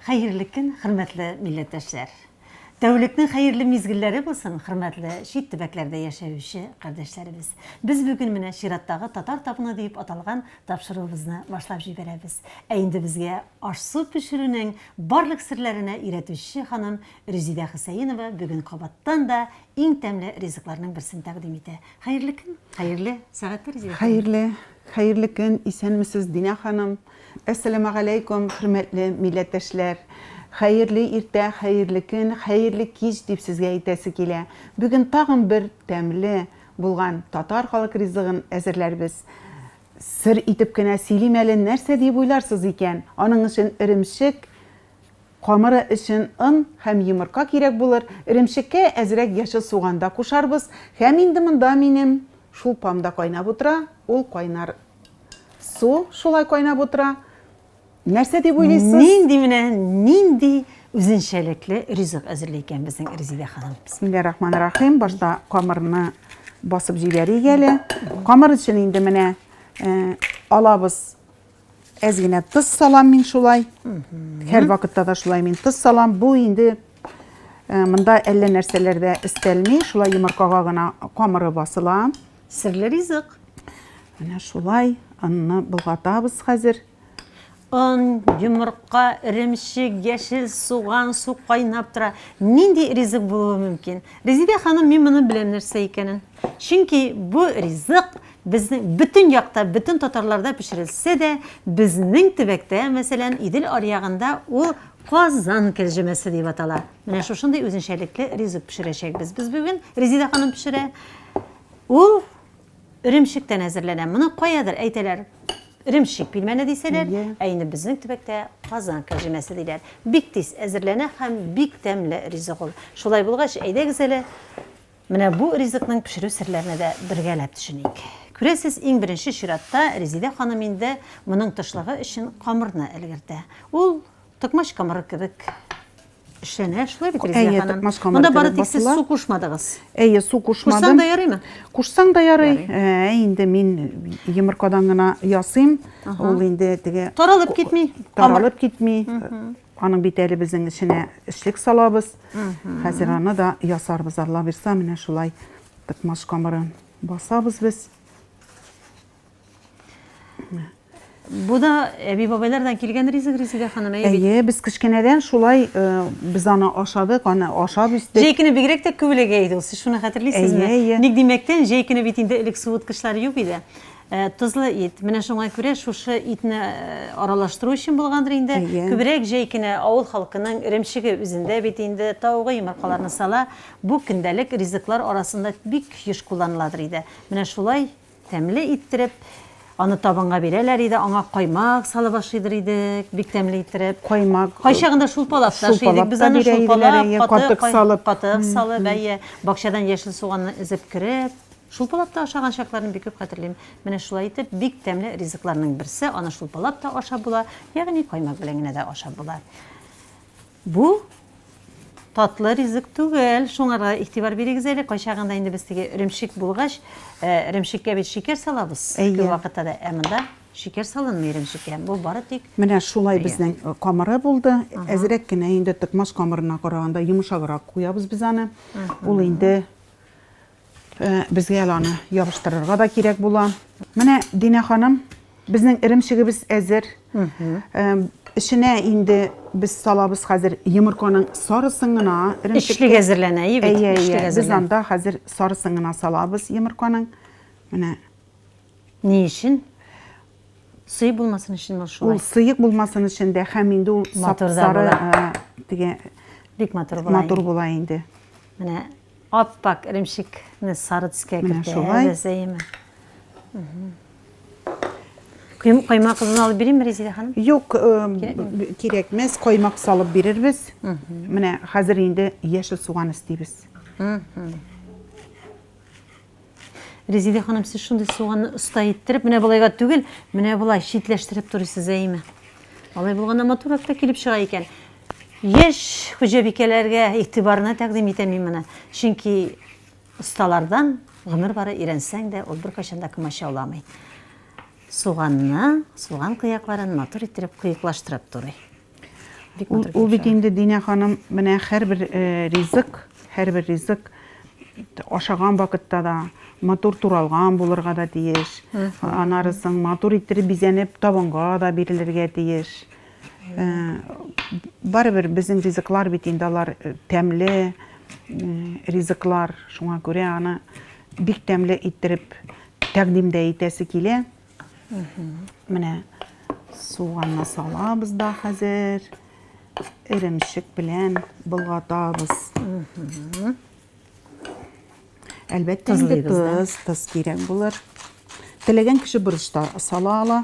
Хәерле көн, хөрмәтле милләттәшләр! Тәүлекнең хәерле мизгелләре булсын, хөрмәтле чит төбәкләрдә яшәүче кардәшләребез! Без бүген менә чираттагы Татар табыны диеп аталган тапшыруыбызны башлап җибәрәбез. Ә инде безгә аш-су пешерүнең барлык серләренә өйрәтүче ханым Резидә Хөсәенова бүген кабаттан да иң тәмле ризыкларның берсен тәкъдим итә. Хәерле көн, хәерле сәгатьләр, Резидә ханым! Хәерле, хәерле көн, исәнмесез, Динә ханым! Әссәламегаләйкүм, хөрмәтле милләттәшләр! Хәерле иртә, хәерле көн, хәерле кич дип сезгә әйтәсе килә. Бүген тагын бер тәмле булган татар халык ризыгын әзерләрбез. Сер итеп кенә сөйлим әле, нәрсә диеп уйларсыз икән? Аның өчен эремчек камыры өчен он һәм йомырка кирәк булыр. Эремчеккә әзрәк яшел суган да кушарбыз. Һәм инде монда минем шулпам да кайнап утыра, ул кайнар Су шулай кайнап утыра. Нәрсә дип уйлыйсыз? Нинди менә нинди үзенчәлекле ризык әзерли икән безнең Резидә ханым. Бисмилләһир-рахманир-рахим. Башта камырны басып җибәрик әле. Камыр өчен инде менә э, алабыз. Әз генә тоз салам мин шулай. Һәр вакытта да шулай мин тоз салам. Бу инде э, монда әллә нәрсәләр дә өстәлми. Шулай йомыркага гына камыры басыла. Серле ризык. Менә шулай онны болгатабыз хәзер. Он, йомырка, эремчек, яшел суган, су кайнап тора. Нинди ризык булуы мөмкин? Резидә ханым, мин моны беләм нәрсә икәнен. Чөнки бу ризык безнең бөтен якта, бөтен татарларда пешерелсә дә, безнең төбәктә, мәсәлән, Идел аръягында ул Казан кәлҗемәсе дип атала. Менә шушындый үзенчәлекле ризык пешерәчәкбез без бүген. Резидә ханым пешерә. Ул эремчектән әзерләнә. Моны каядыр әйтәләр, эремчек пилмәне дисәләр, ә инде безнең төбәктә Казан кәлҗемәсе диләр. Бик тиз әзерләнә һәм бик тәмле ризык ул. Шулай булгач, әйдәгез әле, менә бу ризыкның пешерү серләренә дә бергәләп төшеник. Күрәсез, иң беренче чиратта Резидә ханым инде моның тышлыгы өчен камырны өлгертә. Ул токмач камыры кебек Эшләнә, шулай бит, Резидә Әйе, ханым? токмач камыры Монда бары кебек тик сез басыла. су кушмадыгыз. Әйе, су Кушсаң кушмадым. да ярыймы? Кушсаң да ярый. Ярый. Ә, инде мин йомыркадан гына ясыйм. Ул инде теге Таралып китми. Камыр. таралып китми. Аның бит әле безнең эченә эчлек салабыз. Хәзер аны да ясарбыз, Алла бирса, менә шулай токмач камырын басабыз без. Бу да әби-бабайлардан килгән ризык, Резидә ханым, әйе бит? Әйе, без кечкенәдән шулай э, без аны ашадык, аны ашап үстек. Җәй көне бигрәк тә күп эләгә иде ул. Сез шуны хәтерлисезме? Әйе, әйе. Ник димәктән, җәй көне бит инде элек суыткычлар юк иде. Э, тозлы ит. Менә шуңа күрә шушы итне э, аралаштыру өчен булгандыр инде. Әйе. Күбрәк җәй көне авыл халкының эремчеге үзендә бит инде, тавыгы, йомыркаларны сала. Бу көндәлек ризыклар арасында бик еш кулланыладыр иде. Менә шулай Тәмле иттереп, аны табынга бирәләр иде, аңа каймак салып ашыйдыр идек, бик тәмле иттереп. Каймак. Кайчагында шулпалап та ашый идек без аны, шулпалап, катык салып. Катык салып, әйе. Бакчадан яшел суганны өзеп кереп, шулпалап та ашаган чакларны бик күп хәтерлим. Менә шулай итеп, бик тәмле ризыкларның берсе, аны шулпалап та ашап була, ягъни каймак белән генә дә ашап була. Бу татлы ризык түгел, шуңарга игътибар бирегез әле. Кайчагында инде без теге эремчек булгач, э, эремчеккә бит шикәр салабыз. Күп вакытта да. Ә монда шикәр салынмый эремчеккә. Бу бары тик Менә шулай безнең э, камыры булды. Әзрәк кенә инде токмач камырына караганда йомшаграк куябыз без аны. Ул инде Э, безгә әле аны ябыштырырга да кирәк була. Менә, Динә ханым, безнең эремчегебез әзер. Э, эченә инде без салабыз хәзер йомырканың сарысын гына. Эчлек әзерләнә, әйе бит? Әйе, әйе. Без анда хәзер сарысын гына салабыз йомырканың. Менә. Ни өчен? Сыек булмасын өченме ул шулай? Ул сыек булмасын өчен дә һәм инде ул сап-сары э, теге бик матур була. Матур була инде. Менә Ап-ак эремчекне сары төскә Менә кертә. шулай. Әзәеме. Каймак кызын алып бирим Резидә ханым? Юк, э, кирәкмәс, каймак салып бирербез. Менә хәзер инде яшел суган өстибез. Резидә ханым, сез шундый суганны оста иттереп, менә болайга түгел, менә болай читләштереп турыйсыз, әйеме? Алай булганда матуррак та килеп чыга икән. Яшь хуҗабикәләргә игътибарына тәкъдим итәм мин моны. Чөнки осталардан гомер бары өйрәнсәң дә, ул беркайчан да комачауламый. Суганны, суган кыякларын матур иттереп кыеклаштырып турый. Бик матур Ул килеп бит чыга. инде, Динә ханым, менә һәрбер ризык, һәрбер ризык ашаган вакытта да матур туралган булырга да тиеш. Аннары соң матур иттереп бизәнеп табынга да бирелергә тиеш. Барыбер безнең ризыклар бит инде алар тәмле ризыклар, шуңа күрә аны бик тәмле иттереп тәкъдим дә итәсе килә. Менә суганны салабыз да хәзер. Эремчек белән болгатабыз. Әлбәттә, инде тоз, тоз кирәк булыр. Теләгән кеше борыч та сала ала.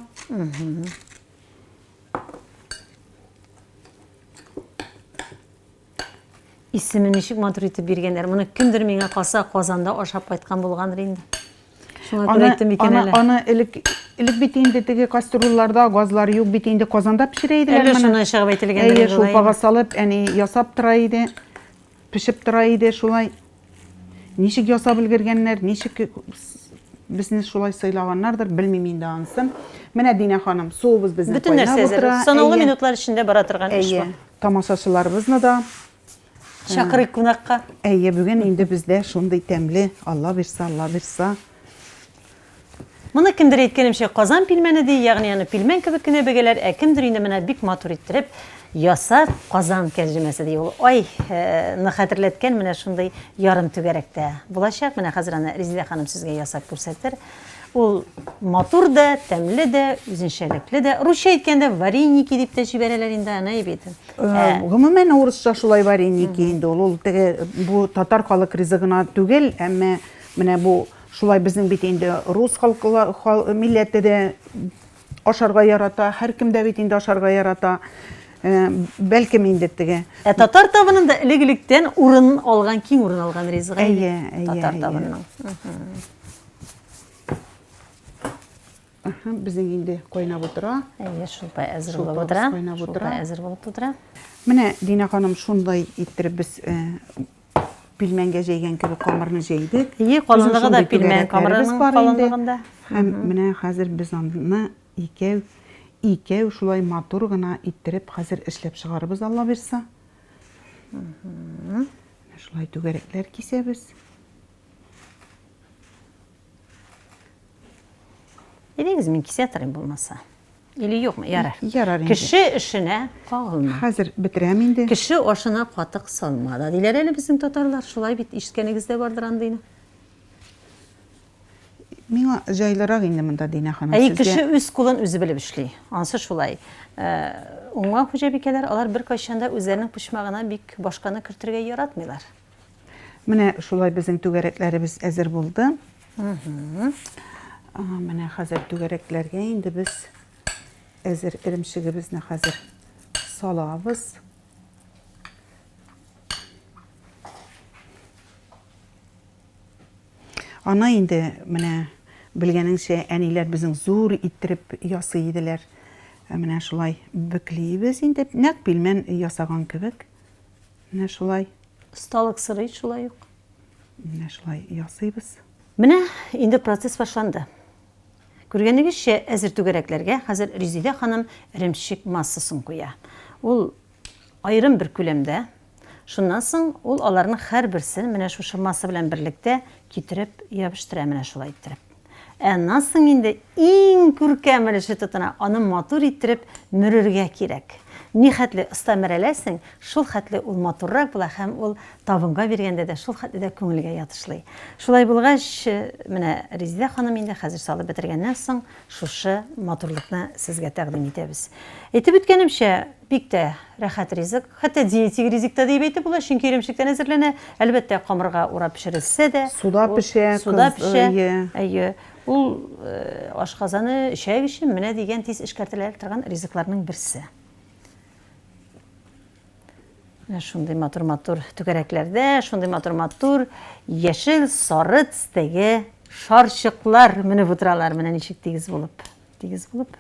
Исемен ничек матур итеп биргәннәр. Моны кемдер миңа калса Казанда ашап кайткан булгандыр инде. Шуңа күрә әйттем микән әле. Аны элек элек бит инде теге кастрюльларда газлар юк бит инде Казанда пешерә иделәр моны. Әле шуны чыгып әйтелгәндер. Әйе, шулпага салып әни ясап тора иде. Пешеп тора иде шулай. Ничек ясап өлгергәннәр, ничек безне шулай сыйлаганнардыр, белмим инде анысын. Менә Динә ханым, суыбыз безнең Бөтен нәрсә әзер. Санаулы минутлар эчендә бара торган эш бу. Тамашачыларыбызны да чакырыйк кунакка. Әйе, бүген инде бездә шундый тәмле, Алла бирса, Алла бирса. Моны кемдер әйткәнемчә Казан пилмәне ди, ягъни аны пилмән кебек кенә бөгәләр, ә кемдер инде менә бик матур иттереп ясап Казан кәлҗемәсе ди. Ул ай ны хәтерләткән менә шундый ярым түгәрәктә булачак. Менә хәзер аны Резидә ханым сезгә ясап күрсәтер. Ул матур да, тәмле дә, үзенчәлекле дә. Русча әйткәндә вареники дип тә җибәрәләр инде аны бит. Гомумән урысча шулай вареники инде ул. Ул теге бу татар халык ризыгына түгел, әмма менә бу шулай безнең бит инде рус халкы милләте дә ашарга ярата, һәркем дә бит инде ашарга ярата. Бәлкем инде теге. Ә татар табынында элек-электән урын алган, киң урын алган ризык. Әйе, әйе. Татар табынының. Безнең инде кайнап утыра. Әйе, шулпа әзер булып утыра. Кайнап утыра. Шулпа әзер булып утыра. Менә Динә ханым шундай иттереп без пилмәнгә җәйгән кебек камырны җәйдек. Әйе, калынлыгы да пилмән камырының калынлыгында. Һәм менә хәзер без аны икәү, икәү шулай матур гына иттереп хәзер эшләп чыгарбыз, Алла бирса. Менә шулай түгәрәкләр кисәбез. Әйдәгез, мин кисә торыйм булмаса. Или юкмы? Ярар. Ярар инде. Кеше эшенә кагылма. Хәзер бетерәм инде. Кеше ашына катык салма да диләр әле безнең татарлар. Шулай бит, ишеткәнегез дә бардыр андыйны. Миңа җайлырак инде монда, Динә ханым, сезгә. Әйе, кеше үз кулын үзе белеп эшли. Ансы шулай. Уңган хуҗабикәләр алар беркайчан да үзләренең почмагына бик башканы кертергә яратмыйлар. Менә шулай безнең түгәрәкләребез әзер булды. Менә хәзер түгәрәкләргә инде без әзер эремчегебезне хәзер салабыз. Аны инде менә белгәнеңчә әниләр безнең зур иттереп ясый иделәр. Менә шулай бөклибез инде, нәкъ пилмән ясаган кебек. Менә шулай. Осталык сорый шулай ук. Менә шулай ясыйбыз. Менә инде процесс башланды. Күргәнегезчә, әзер түгәрәкләргә хәзер Резидә ханым эремчек массасын куя. Ул аерым бер күләмдә. Шуннан соң ул аларның һәрберсен менә шушы масса белән берлектә китереп ябыштыра менә шулай иттереп. Ә аннан соң инде иң күркәм өлеше тотына, аны матур иттереп мөрергә кирәк. Ни хәтле оста мөрәләсең, шул хәтле ул матуррак була һәм ул табынга биргәндә дә шул хәтле дә күңелгә ятышлый. Шулай булгач, менә Резидә ханым инде хәзер салып бетергәннән соң шушы матурлыкны сезгә тәкъдим итәбез. Әйтеп үткәнемчә, бик тә рәхәт ризык, хәтта диетик ризык та диеп әйтеп була, чөнки эремчектән әзерләнә. Әлбәттә, камырга урап пешерелсә дә, Суда пешә, суда пешә. Әйе. Ул ашказаны, эчәк өчен менә дигән тиз эшкәртелә торган ризыкларның берсе. Менә шундый матур-матур түгәрәкләрдә, шундый матур-матур яшел, сары төстәге шарчыклар менеп утыралар. Менә ничек тигез булып, тигез булып.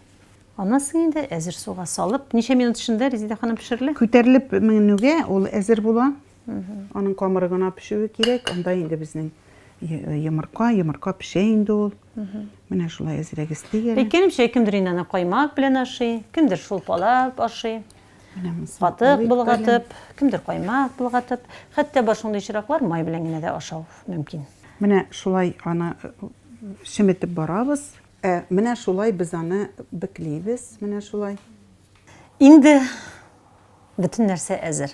Аннан соң инде әзер суга салып, ничә минут эчендә Резидә ханым пешерелә? Күтәрелеп менүгә ул әзер була. Аның камыры гына пешүе кирәк. Анда инде безнең йомырка, йомырка пешә инде ул. Менә шулай әзрәк эслик әле. Әйткәнемчә, кемдер инде аны каймак белән ашый, кемдер шулпалап ашый. Катык болгатып, кемдер каймак болгатып, хәтта бар шундый очраклар, май белән генә дә ашау мөмкин. Менә шулай аны чеметеп барабыз. Ә менә шулай без аны бөклибез, менә шулай. Инде бөтен нәрсә әзер.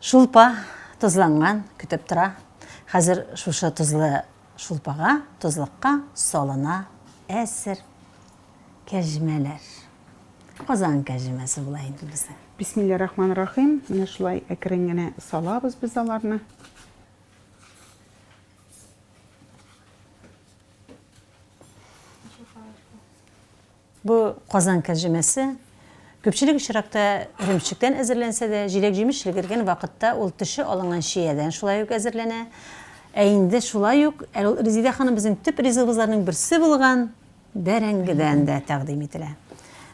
Шулпа тозланган, көтеп тора. Хәзер шушы тозлы шулпага, тозлыкка салына әзер кәҗмәләр. Казан кәҗмәсе була инде безнең. Бисмилла рахман рахим. Менә шулай әкрен генә салабыз без аларны. Бу Казан кәлҗемәсе күпчелек очракта эремчектән әзерләнсә дә, җиләк-җимеш өлгергән вакытта ул төше алынган чиядән шулай ук әзерләнә. Ә инде шулай ук, әле ул Резидә ханым безнең төп ризыгыбызларның берсе булган бәрәңгедән дә тәкъдим ителә.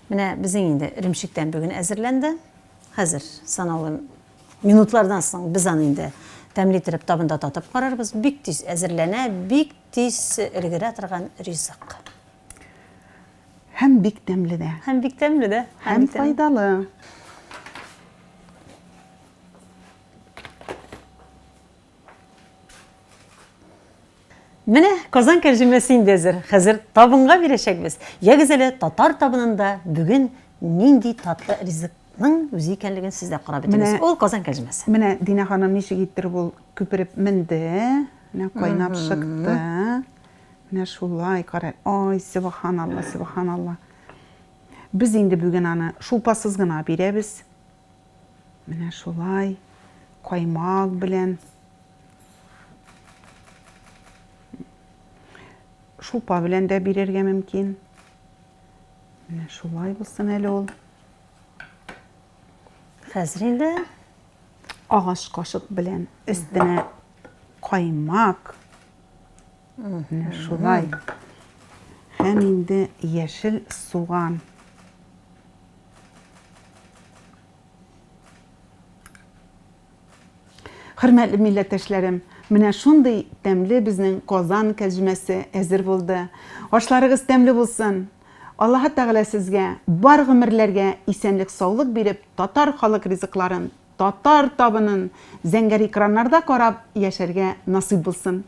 Менә безнең инде эремчектән бүген әзерләнде. Хәзер санаулы минутлардан соң без аны инде тәмле иттереп табында татып карарбыз. Бик тиз әзерләнә, бик тиз өлгерә торган ризык. Һәм бик тәмле дә. Һәм бик тәмле дә. Һәм файдалы. Менә Казан кәрҗемәсе инде әзер. Хәзер табынга бирәчәкбез. Ягез әле, татар табынында бүген нинди татлы ризыкның үзе икәнлеген сез дә карап бетегез. Ул Казан кәрҗемәсе. Менә Динә ханым ничек иттереп ул күпереп менде. Менә кайнап чыкты. Менә шулай, кара. Ай, сөбханалла, сөбханалла. Без инде бүген аны шулпасыз гына бирәбез. Менә шулай, каймак белән. Шулпа белән дә бирергә мөмкин. Менә шулай булсын әле ул. Хәзер инде агач кашык белән өстенә каймак. Менә шулай. Һәм инде яшел суган. Хөрмәтле милләттәшләрем, менә шундый тәмле безнең Казан кәлҗемәсе әзер булды. Ашларыгыз тәмле булсын! Аллаһы Тәгалә сезгә бар гомерләргә исәнлек-саулык биреп, татар халык ризыкларын, татар табынын зәңгәр экраннарда карап яшәргә насыйп булсын!